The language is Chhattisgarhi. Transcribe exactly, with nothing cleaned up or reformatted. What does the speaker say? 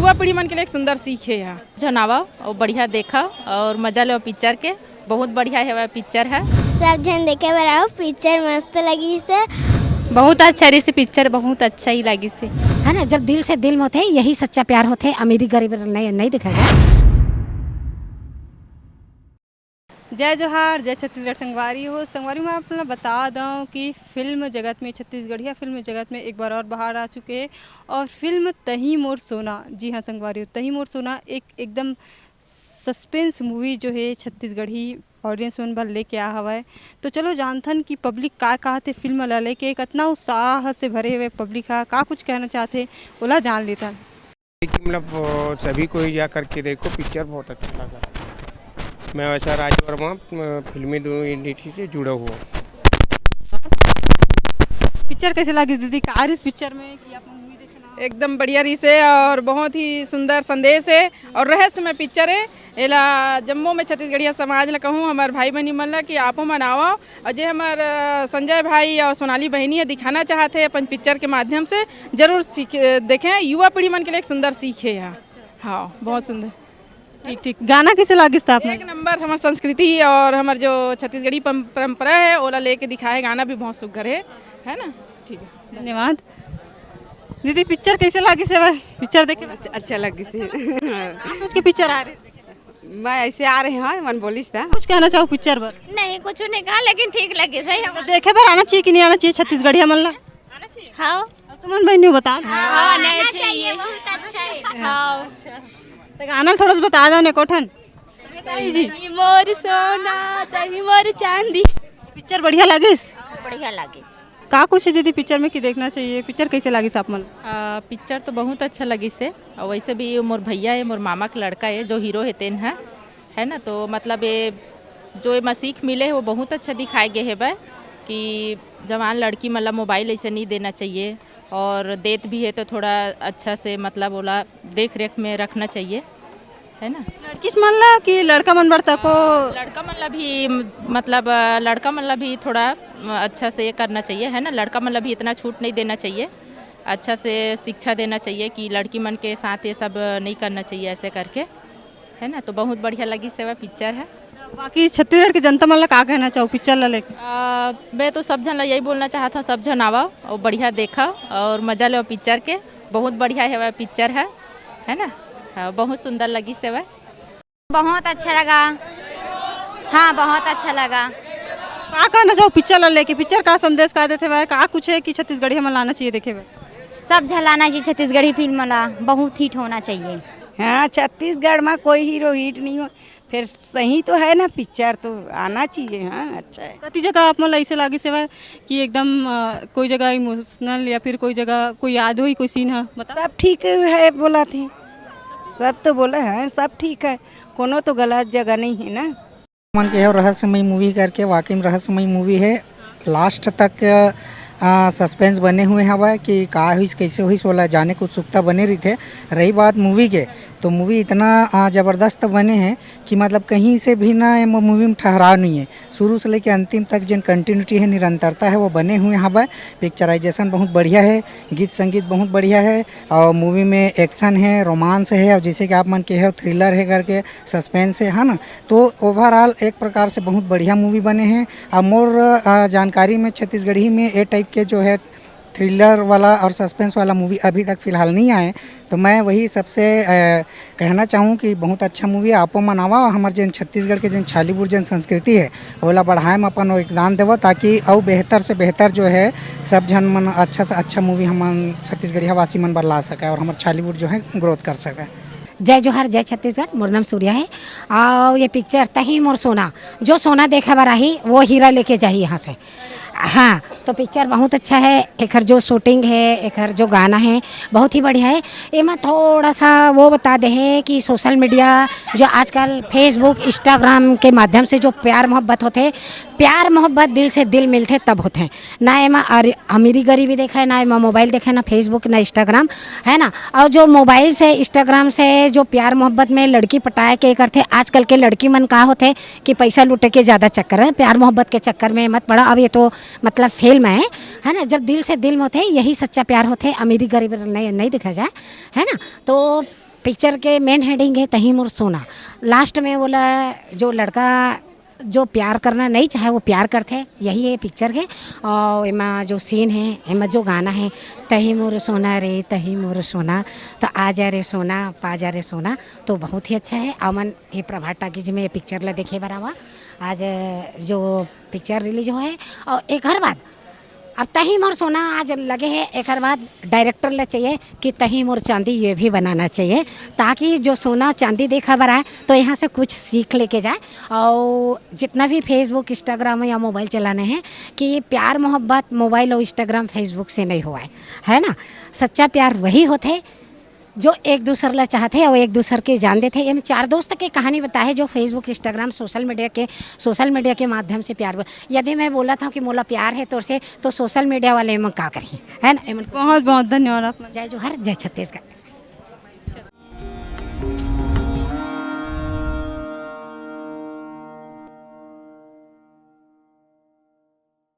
युवा पीढ़ी मन के लिए एक सुंदर सीख है यहाँ। झन आवा और बढ़िया देखा और मजा लो पिक्चर के। बहुत बढ़िया है वह पिक्चर है। सब झन देखे बर आओ, पिक्चर मस्त लगिस हे। बहुत अच्छा रहिस पिक्चर, बहुत अच्छा ही लगिस हे। है ना, जब दिल से दिल में होथे, यही सच्चा प्यार होथे, अमीरी गरीब नहीं, नहीं देखा जाए। जय जोहार, जय छत्तीसगढ़ संगवारी हो। संगवारी, मैं आप ला बता दूं कि फिल्म जगत में, छत्तीसगढ़िया फिल्म जगत में एक बार और बहार आ चुके हैं और फिल्म तही मोर सोना, जी हाँ संगवारी हो, तही मोर सोना एक एकदम सस्पेंस मूवी जो है छत्तीसगढ़ी ऑडियंस मन बर लेके आ हवय। तो चलो जानथन कि पब्लिक का कहत हे फिल्म ला लेके, कितना उत्साह से भरे हुए पब्लिक हा, का कुछ कहना चाहते, ओला जान लेथन। कि मतलब, अ, सभी को ही जा करके देखो, पिक्चर बहुत अच्छा लगा। मैं वैसा राज वर्मा, अ, फिल्मी दुनिया इंडस्ट्री से जुड़ा हुआ। पिक्चर कैसे लगी दीदी, का रहिस पिक्चर में कि आप मूवी देखे ना? एकदम बढ़िया रहिस हे और बहुत ही सुंदर संदेश है और रहस्यमय पिक्चर है। एला जम्मो में छत्तीसगढ़िया समाज ला कहूँ, हमार भाई बहनी मन ला कि आपो मन आवव और जे हमार, अ, संजय भाई और सोनाली बहनी है दिखाना चाहत है अपन पिक्चर के माध्यम से, जरूर सीख, अ, देखें। युवा पीढ़ी मन के लिए एक सुंदर सीख है यहाँ। हाँ, बहुत सुंदर। ठीक, ठीक। गाना कैसे लागिस था आपने? एक नंबर। हमार संस्कृति और हमार जो छत्तीसगढ़ी पम-, परंपरा है, ओला लेके दिखाए गाना भी बहुत सुघर है, है ना? ठीक है। धन्यवाद। दीदी, पिक्चर कैसे लागिस हे भाई? पिक्चर देखे? अच्छा, अच्छा लगिस हे। आप सोच के पिक्चर आ रहे? मैं ऐसे आ रहे हैं, मन बोलिस था। कुछ कहना चाहो पिक्चर पर? नहीं, कुछ नहीं कहा, लेकिन ठीक लगिस हे। तो देखे बर आना चाहिए कि नहीं आना चाहिए छत्तीसगढ़िया मन ला? हाँ। अब तुमन बहनी हो, बता। हाँ, आना चाहिए, बहुत अच्छा है। हाँ। तो गाना थोड़ा सा बता दो ने कोठन। जी। तही मोर सोना, तही मोर चांदी। पिक्चर बढ़िया लागिस? बढ़िया लागिस। का कुछ है दीदी पिक्चर में कि देखना चाहिए? पिक्चर कैसे लागिस आप मन? आ, पिक्चर तो बहुत अच्छा लगिस हे और वैसे भी मोर भैया है, मोर मामा के लड़का है, जो हीरो है तेन है, है ना। तो मतलब ये जो एमा सीख मिले है वो बहुत अच्छा दिखाए गए है बा कि जवान लड़की मन ला मोबाइल ऐसे नहीं देना चाहिए और देत भी है तो थोड़ा अच्छा से मतलब ओला देख रेख में रखना चाहिए, है ना। लड़की मन ला कि लड़का मन बर तको? लड़का मन ला भी, मतलब, अ, लड़का मन ला भी थोड़ा, अ, अच्छा से ये करना चाहिए, है ना। लड़का मन ला भी इतना छूट नहीं देना चाहिए, अच्छा से शिक्षा देना चाहिए कि लड़की मन के साथ ये सब नहीं करना चाहिए ऐसे करके, है ना। तो बहुत बढ़िया लगिस हे पिक्चर है। बाकी छत्तीसगढ़ के जनता मन ला का कहना चाहो पिक्चर ला लेके? अ, मैं तो सब झन ला यही बोलना चाहत हूँ, सब झन आवा और बढ़िया देखा और मजा लो पिक्चर के। बहुत बढ़िया है वह पिक्चर है, है ना। हाँ, बहुत सुंदर लगिस हे। बहुत अच्छा लगा। हाँ, बहुत अच्छा लगा। का कहना चाहो पिक्चर ला लेके? पिक्चर का संदेश का देथे भाई? का कुछ है कि छत्तीसगढ़ी हमन लाना चाहिए देखे बर? सब झन लाना चाहिए छत्तीसगढ़ी फिल्म ला, बहुत हिट होना चाहिए। हाँ, छत्तीसगढ़ में कोई हीरो हिट नहीं हो, फिर सही तो है ना, पिक्चर तो आना चाहिए। हाँ, अच्छा है। कति जगह आप मन ला ऐसे लागिस हे भाई कि एकदम, अ, कोई जगह इमोशनल या फिर कोई जगह कोई याद होई कोई सीन है, बता। सब ठीक है बोला थे, सब तो बोले हैं सब ठीक है, कोनो तो गलत जगह नहीं है ना। मन के हो रहस्यमय मूवी करके, वाकई में रहस्यमय मूवी है। लास्ट तक, आ, सस्पेंस बने हुए हवय कि का होइस, कैसे होइस, ओला जाने के उत्सुकता बने रहिथे। रही बात मूवी के, तो मूवी इतना, आ, जबरदस्त बने है कि मतलब कहीं से भी ना ये मूवी में ठहराव नहीं है। शुरू से लेके अंतिम तक जेन कंटिन्यूटी है, निरंतरता है, वो बने हुए हवय। पिक्चराइजेशन बहुत बढ़िया है, गीत संगीत बहुत बढ़िया है और मूवी में एक्शन है, रोमांस है और जैसे कि आप मन के हो थ्रिलर है करके, सस्पेंस है, है ना। तो ओवरऑल एक प्रकार से बहुत बढ़िया मूवी बने हैं। और मोर, अ, जानकारी में छत्तीसगढ़ी में ए टाइप के जो है थ्रिलर वाला और सस्पेंस वाला मूवी अभी तक फिलहाल नहीं आए। तो मैं वही सबसे, अ, कहना चाहूँ कि बहुत अच्छा मूवी है, आपो मन आवा और हमारे जन छत्तीसगढ़ के जन छालीवुड जन संस्कृति है, ओला बढ़ाए में अपन योगदान देवा, ताकि अउ बेहतर से बेहतर जो है सब झन मन अच्छा से अच्छा मूवी हमन छत्तीसगढ़िया वासी मन बर ला सके और हमारे छालीवुड जो है ग्रोथ कर सके। जय जोहार, जय छत्तीसगढ़। मोर नाम सूर्या है। और ये पिक्चर तही मोर सोना, जो सोना देखे बर आही, वो हीरा लेके जाही यहाँ से। हाँ, तो पिक्चर बहुत अच्छा है। एकर जो शूटिंग है, एकर जो गाना है, बहुत ही बढ़िया है। एमा थोड़ा सा वो बता दे है कि सोशल मीडिया, जो आजकल फेसबुक, इंस्टाग्राम के माध्यम से जो प्यार मोहब्बत होथे, प्यार मोहब्बत दिल से दिल मिलथे तब होथे। ना एमा अर-, अमीरी गरीबी देखे, ना एमा मोबाइल देखे, ना फेसबुक, ना इंस्टाग्राम, है ना। और जो मोबाइल से, इंस्टाग्राम से जो प्यार मोहब्बत में लड़की पटाए के करथे, आजकल के लड़की मन का होथे कि पैसा लूटे के ज़्यादा चक्कर है, प्यार मोहब्बत के चक्कर में मत पड़ा। अब ये तो मतलब फिल्म है, है ना। जब दिल से दिल में होथे, यही सच्चा प्यार होथे, अमीरी गरीबी नहीं, नहीं देखा जाए, है ना। तो पिक्चर के मेन हेडिंग है तही मोर सोना। लास्ट में बोला, जो लड़का जो प्यार करना नहीं चाहे वो प्यार करथे, यही ये पिक्चर है। और एमा जो सीन है, एमा जो गाना है, तही मोर सोना रे, तही मोर सोना, तो आ जा रे सोना, पा जा रे सोना, तो बहुत ही अच्छा है। अमन ये प्रभात टाकीज में ये पिक्चर ला देखे बर आवा। आज जो पिक्चर रिलीज हो है, और एक हर बात, अब तही मोर सोना आज लगे है, एक हर बात डायरेक्टर ला चाहिए कि तही मोर चांदी ये भी बनाना चाहिए, ताकि जो सोना चांदी देखा बर आए तो यहाँ से कुछ सीख लेके जाए। और जितना भी फेसबुक, इंस्टाग्राम या मोबाइल चलाने हैं, कि ये प्यार मोहब्बत मोबाइल और इंस्टाग्राम फेसबुक से नहीं हुआ है, है ना? सच्चा प्यार वही होते जो एक दूसर ला चाहते और एक दूसर के जान देते। ये चार दोस्त के कहानी बताए जो फेसबुक, इंस्टाग्राम, सोशल मीडिया के, सोशल मीडिया के माध्यम से प्यार। यदि मैं बोला था कि मोला प्यार है तोर से, तो सोशल मीडिया वाले एमन का करी, है ना? एमन बहुत बहुत धन्यवाद आप। जय जोहार, जय छत्तीसगढ़।